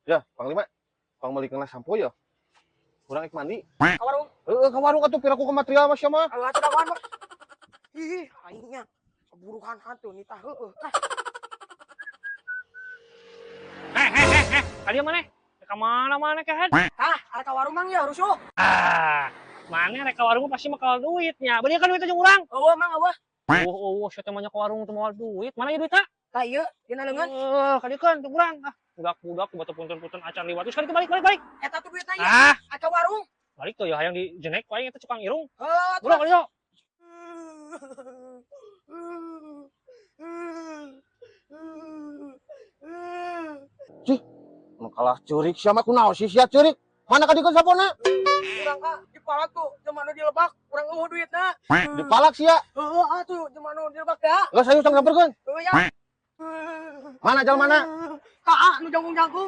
Ya, Panglima. Pang meulikeun sampo ya. Urang ek mandi. Ka warung. Heeh, ka warung atuh, piraku ke material mah sia mah. Alah, atuh dagoan mah. Ih, aingnya. Keburukan hantu nitah heueuh. Ah. Eh, eh, eh, eh, kadieu maneh? Ka mana maneh, kehed? Tah, arek ka warung, Mang, ya rusuh. Ah, maneh rek ka warung pasti bakal duitnya. Bener kan duit jeung urang? Eueuh, Mang, eueuh. Oh, sia teh mah ka warung teu mawa duit. Mana ya duitna? Tah ieu dina leungeun. Eh, kadieu kan jeung urang. Ah, budak-budak batu punten-punten acan liwat. Terus kadieu balik, balik, balik. Eta tuh duitna ieu. Ah, Arek ka warung. Balik tuh ya hayang dijenek ku aing eta cukang irung. Heuh. Budak kadieu. Nu kalah ceurik sia mah, kunaon sih sia ceurik? Mana kadiekeun sampona? Urang ka dipalak tuh jelema nu dilebak, urang eueuh duitna. Dipalak sia. Heueuh atuh, jelema nu dilebak da. Geus, ayo tong samperkeun. Heueuh ya. Mana jalmana? Ka nu jangkung-jangkung.